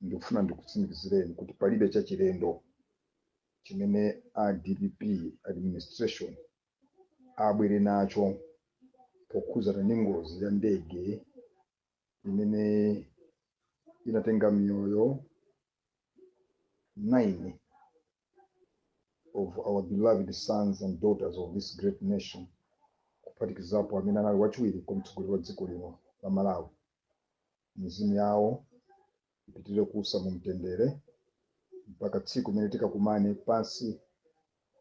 Ndikufuna ndikutsimikizireni kuti palibe chachilendo chimene a DPP administration abwere nacho pokhuzana ndi ngozi ya ndege imene inatenga miyoyo 9 of our beloved sons and daughters of this great nation, kuphatikizapo amene anali wachiwiri kwa mtsogoleri wa dziko lino la Malawi. Mizimu yawo ipitirire kuusa mu mtendere mpaka tsiku limene tikakumane pansi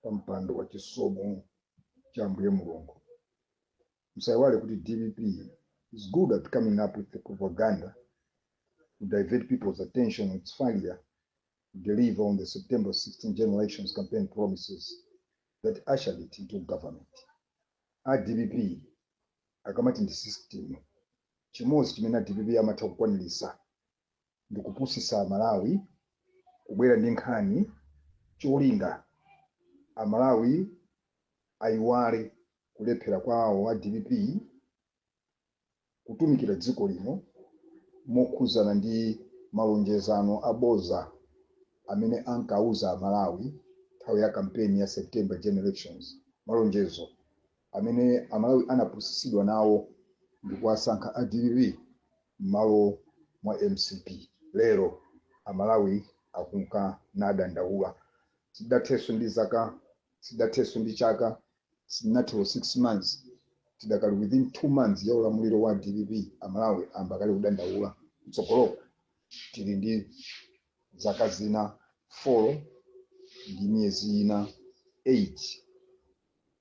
pa mpando wa chisomo cha Ambuye Mulungu. Musayiwale kuti DPP is good at coming up with the propaganda to divert people's attention on its failure to deliver on the September 16 general elections campaign promises that ushered it into government. A DPP akamati ndi system, chimodzi chimene a DPP amatha kukwanirisa ndi kupusisa Amalawi, kubwera ndi nkhani cholinga Amalawi ayiwale kulephera kwawo a DPP kutumikira dziko lino mokhuzana ndi malonjezano aboza amene ankauza Amalawi nthawi ya kampeni ya September general elections, malonjezo amene Amalawi anapusisidwa nawo ndi kuwasankha a DPP m'malo mwa MCP. Lero Amalawi akunka nadandaula. Sidathenso ndi zaka, sidathenso ndi chaka, sitinathe 6 months, tidakali within 2 months ya ulamuliro wa DPP, Amalawi amba kale kudandaula. Mtsogoloko tili ndi zaka zina 4 ndi miyezi ina 8,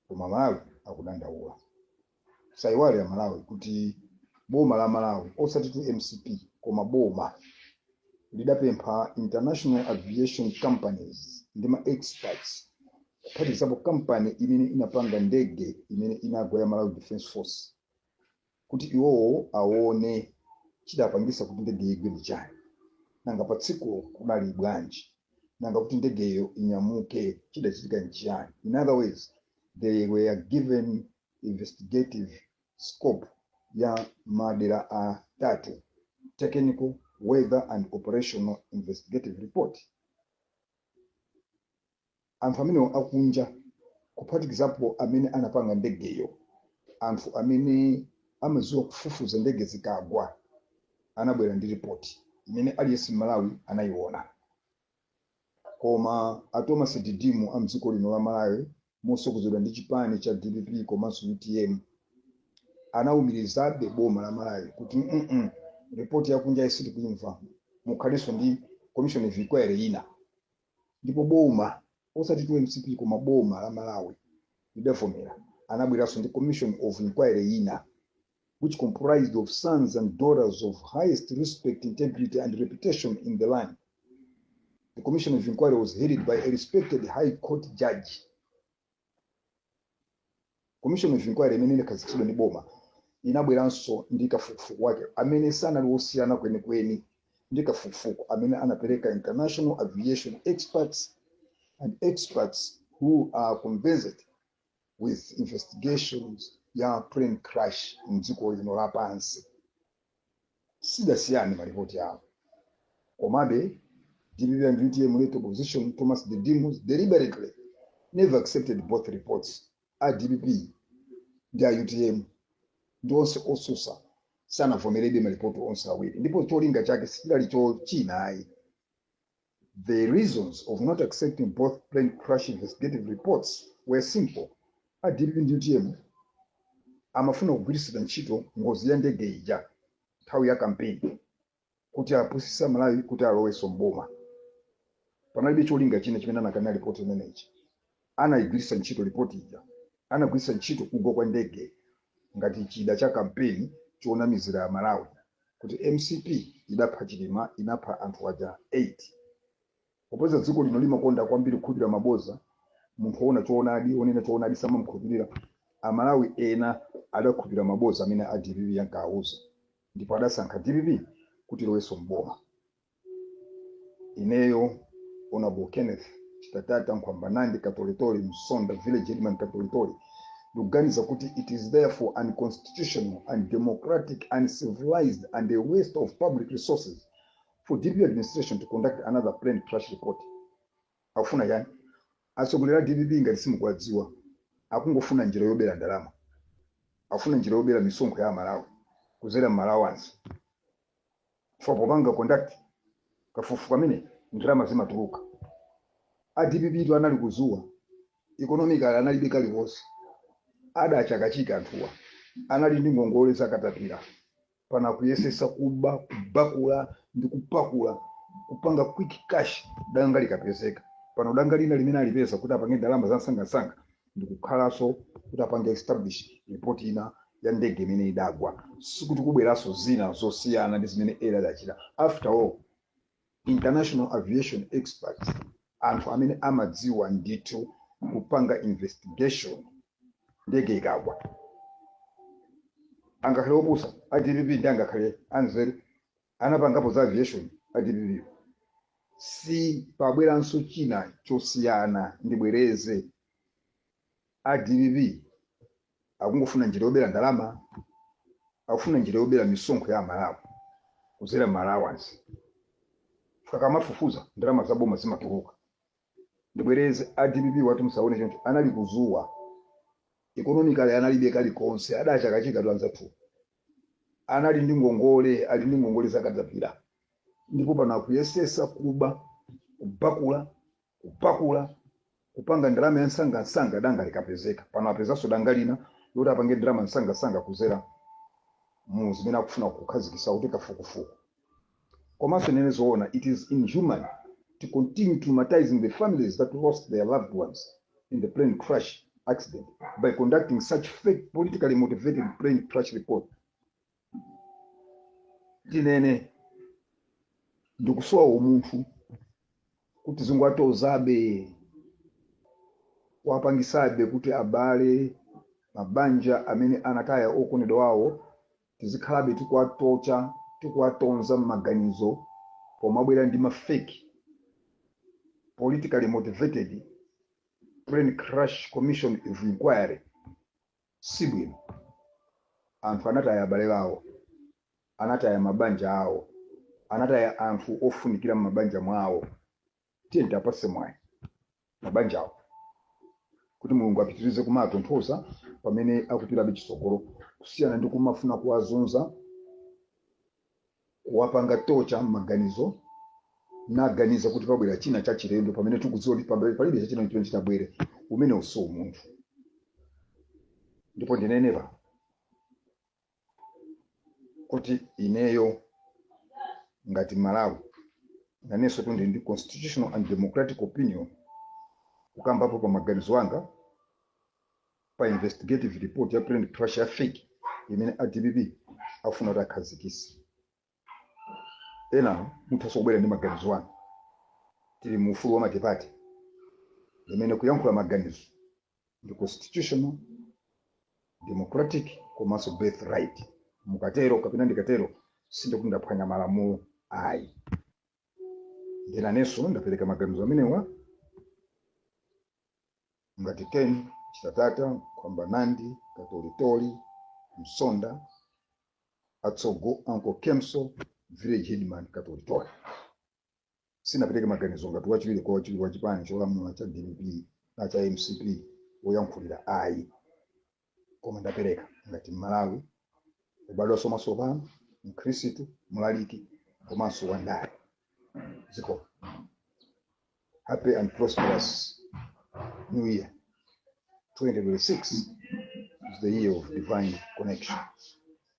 koma Malawi akudandaula. Sayiwale Amalawi kuti boma la Malawi, osati tu MCP, koma boma lidapempha international aviation companies ndi ma experts, kuphatikizapo kampani imene inapanga ndege imene inagwa ya Malawi Defence Force, kuti iwowo aone chidapangisa kuti ndege igwe ndi chani, nanga pa tsikulo kunali bwanji, nanga kuti ndegeyo inyamuke chidachitika nchiyani. In other words, they were given investigative scope ya madera atatu: technical, weather and operational investigative report. Anthu amenewo akunja, kuphatikizapo amene anapanga ndegeyo, anthu amene amadziwa kufufuza ndege zikagwa, anabwera ndi ripoti imene aliyense Mmalawi anayiona. Koma a Thomas Didimu a mdziko lino la Malawi, motsogozedwa ndi chipani cha DPP komanso UTM, anawumirizabe boma la Malawi kuti ripoti yakunja isitikuimva, mukhalenso ndi commission of inquiry ina. Ndipo boma, osati tu MCP, koma boma la Malawi lidavomera. Anabweranso ndi commission of inquiry ina which comprised of sons and daughters of highest respect, integrity and reputation in the land. The commission of inquiry was headed by a respected high court judge. Commission of inquiry imene inakhazikitsidwa ndi boma inabweranso ndi kafukufuku wake amene sanali wosiyana kwenikweni ndi kafukufuku amene anapereka international aviation experts and experts who are convinced with investigations ya plane crash mdziko lino lapansi. Sidasiyane malipoti awo. Komabe DPP and UTM led opposition Thomas Didimus deliberately never accepted both reports. A DPP ndi a UTM ndi onse osusa sanavomerebe malipoti onse awiri, ndipo cholinga chake sichidali chochinayi. The reasons of not accepting both plane crash investigative reports were simple. A DPP ndi UTM amafuna kugwirisira ntchito ngozi ya ndege ija nthawi ya kampeni kuti apusisa Malawi kuti alowenso mboma. Panalibe cholinga china chimene anakanira ripoti imeneyi. Anayigwiritsa ntchito ripoti ija, anagwiritsa ntchito kugwa kwa ndege ngati chida cha kampeni chonamizira Malawi kuti MCP idapha Chilima, inapha anthu aja 8. Popeza dziko lino limakonda kwambiri kukhulupirira maboza, munthu woona choonadi, wonena choonadi, samamkhulupirira. Amalawi ena adakhulupirira maboza amene a DPP ankawauza ndipo adasankha DPP kuti ilowenso mboma. Ineyo, Honorable Kenneth Chitatata Nkhwambanandi Katolitoli Msonda, village headman Katolitoli, ndikuganiza kuti it is therefore unconstitutional, undemocratic, uncivilized and a waste of public resources For DPP administration to conduct another plane crash report. Akufuna chani atsogoleri a DPP ngati simukuwadziwa? Akungofuna njira yobera ndalama, akufuna njira yobera misonkho ya Amalawi kuzera m'ma allowance. For popanga conduct kafukufuku amene, ndalama zimatuluka. A DPP tu anali kuzuwa, economically analibe kaliwonse, adachakachika anthuwa, anali ndi ngongole zakatapira. Pana kuyesesa kuba, kubakula ndi kupakula, kupanga quick cash danga likapezeka. Pano danga lina limene alipeza kuti apange ndalama za msangamsanga ndikukhalanso kuti apange establish report ina ya ndege imene idagwa. Sikuti kubweranso zina zosiyana ndi zimene ena adachita. After all, international aviation experts, anthu amene amadziwa ndithu kupanga investigation ndege ikagwa, angakhale opusa a DPP ndi angakhale anzeru anapangapo za aviation a DPP, si pabweranso china chosiyana. Ndibwereze, a DPP akungofuna njira yobera ndalama, akufuna njira yobera misonkho ya Amalawi kuzera ma allowance. Kakamafufuza, ndalama za boma zimatuluka. Ndibwereze, a DPP wati musaone choncho, anali kuzuwa, economically analibe kalikonse, adachakachika tu anzathu, anali ndi ngongole, ali ndi ngongole zakatapira. Ndipo pano akuyesesa kuba, kubakula, kupakula, kupanga ndalama ya msangamsanga danga likapezeka. Pano apezanso danga lina loti apange ndalama msangamsanga kuzera mu zimene akufuna kukhazikitsa kuti kafukufuku. Komanso nene zoona, it is inhuman to continue traumatizing the families that lost their loved ones in the plane crash accident by conducting such fake, politically motivated plane crash report. Tinene, ndikusowa umunthu kuti zingwatozabe, wapangisabe kuti abale, mabanja amene anataya okondedwa awo, tizikhalabe tikuwatocha, tikuwatonza m'maganizo pomabwera ndi ma fake, politically motivated plane crash commission of inquiry. Sibwino. Anthu anataya abale awo, anataya mabanja awo, anataya anthu ofunikira m'mabanja mwawo. Tiye tiapase mwayi mabanja awo kuti Mulungu apitirize kumatonthoza pamene akupitabe chitsogolo, kusiyana ndi kumafuna kuwazunza, kuwapanga torture m'maganizo, naganiza kuti pabwera china cha chilendo pamene tikudziwa kuti palibe chachilendo chimene chitabwere. Umene uso umunthu. Ndipo ndinenepa kuti ineyo ngati Malawi, nanenso tundi ndi constitutional and democratic opinion kukambapo pa maganizo anga pa investigative report ya plane crash ya fake imene a DPP akufuna kuti akhazikise. Ena muthanso kubwera ndi maganizo anu. Tili mu ufulu wa multiparty imene kuyankhula maganizo ndi constitutional, democratic komanso birthright. Mukatero kapena ndikatero, sindikuti ndaphwanya malamulo, ayi. Ndinanenso ndapereka maganizo amenewa ngati Ken Chitatata Kwamba Nandi Katolitoli Msonda Atsogo, Uncle Kemso, village headman Katolitoli. Sinapereke maganizo ngati wachiwiri kwa wachiwiri wa chipani cholamula cha DPP na cha MCP woyankhulira, ayi, koma ndapereka ngati Mmalawi ubadwa somaso mkhristu, mlaliki komanso wandale ziko. Happy and prosperous new year. 2026 is the year of divine connection.